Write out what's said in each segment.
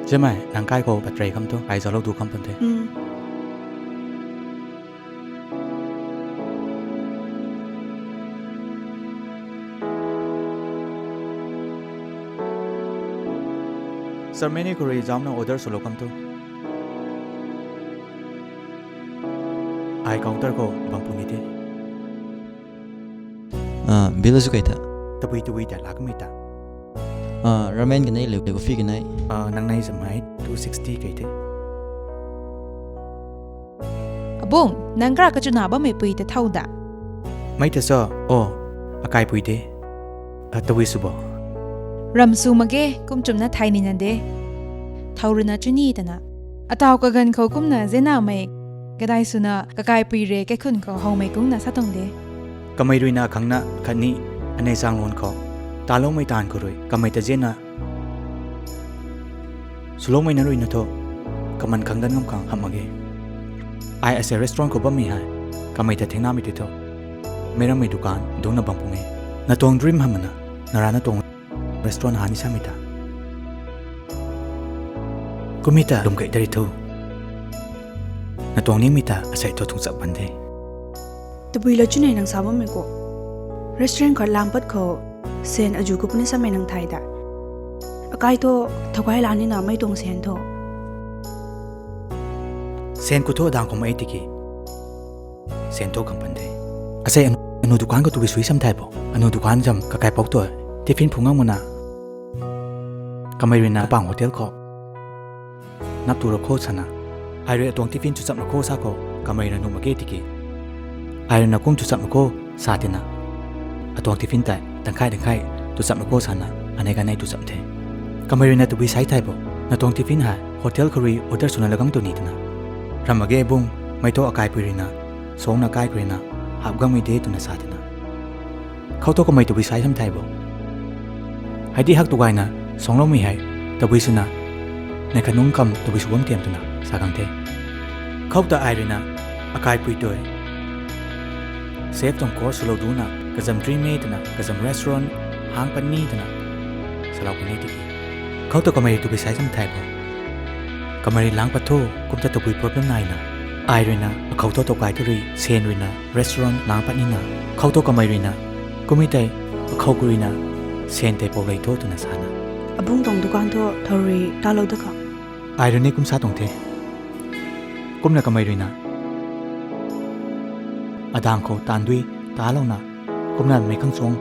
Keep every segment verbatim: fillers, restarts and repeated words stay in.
Zemei, nang kai khou pat rey kham thu, ai zauclou du kham pan the. Hmm. Sir, menu khou rui zaumna order swlou kham thu. Ai counter khou bam puni the. Ah, bill azu kai tha. Tabui tabui ta lak mei ta. Ah, ramen kanei le, le coffee kanei. Ah, nang nei zamei two sixty kai the. Abung, nang kara kachuna bammei pui ta thau da. Mei ta sa, oh, akai pui de. Ah, tabui sw bo. Ram sw mak ge, kum chumna thay nina de. Thau rui na chuni tana. Atau kaganv khou kumna zenamei, kadai swna kakai pui re kaikhun khou howmei kungna sa tuang de. Kamei rui na khangna khatni anei sang lon khou taloumei taanv khou rui kamei ta zena swloumei na rui na thu, kaman khang dan ngam khang hamh mak ge. Ai asei restaurant khou bammei hei, kamei ta thengnamei tei thu, meic rammei dukan dungcna bam pung e. Natuang dream hamh mana, narana tuang restaurant ha ni samei ta. Kummei ta lwm kei dari thu. Natuang ningmei ta asei thu thungchap pan the. Tabui la chunei nang sa bammei khou. Restaurant khat lang pat khou, sen azu khou puni samei nang thay da. Akai thu, thowkai la nina mei tuang sen thu. Sen khou thu adang khou mei tiki. Sen thu khang pan the. Asei anu, anu dukan khou tabui sui sam thay bo. Anu dukan zam kakai pou tu. Tiffin phung ngam mana. Kamei rui na kapang hotel khou nap tu ra kho sana. Ai rui atuang tiffin chuchap na kho sa khou, kamei rui na nuh mak ge tiki. Ai rui na kum chuchap na kho sa tina. Atuang tiffin tei, tangkhai tangkhai, chuchap na kho sana, anei kanei chuchap the. Kamei rui na tabui sai thay bo, natuang tiffin hei, hotel khou rui order swna lagang tu ni twna. Ram mak ge bung, mei thu akai pui rui na, songna kai khou rui na, hap gammei de twna sa tina. Khou thu kamei tabui sai sam thay bo. Hei di hak tu gayna, songloumei hei, tabui swna, nei khanungc kham tabui sw bam tiam twna, sa khang the. Khou ta ai rui na, akai pui tui. Chef tuang course swlou duna, kazam dream e twna, kazam restaurant, hang pan ni twna, salou kan e tiki. Khou thu kamei tabui sai sam thay bo. Kamei rui lang pat thu, kum ta tabui problem naina. Ai rui na, akhou thu tokai tu rui, sen rui na, restaurant lang pat nina. Khou thu kamei rui na, kummei tei, akhou khou rui na, sen tei pou lei thu twna sana. Abung tuang dukan thu, thau rui talou da kha. Ai rui ni kum sa tuang the. Kumna kamei rui na. Adang khou taanv dui, talouna, kumna mei khang chuang.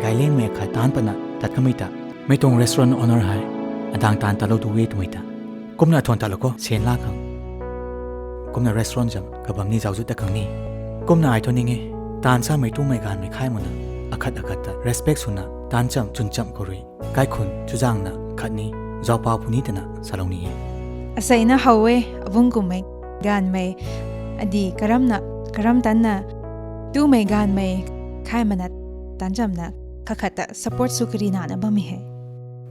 Gayliangmei khat taanc patna, tat kamei ta. Mei tuang restaurant owner hei, adang taanv talou tu e twmei ta. Kumna athuan talou khou, sen la khang. Kumna restaurant zam, kabam ni zauc zut ta khang ni. Kumna ai thu ning e, taanv samei tumei gaanvmei khai muna, akhat akhat ta, respect swna, taanv cham, chwn cham khou rui. Kaikhun, chuzaengna, khatni, zaupau puni twna, salou ni e. Aseina how e, abung kummei, gaanvmei, adi karamna, karam tanna, tumei gaanvmei, khai mana, taanv chamna, khat khat ta support sw kari nana bammei hei.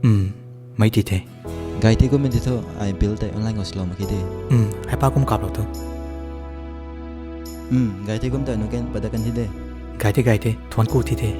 Hmm, mei ti the. Gay the kummei ti thu, ai bill tei online khou swlou mak ki de. Hmm, hei pa kum kaplou thu. Hmm, gay the kum ta nu kan, pada kan thi de. Gay the, gay the, thuan ku thi the.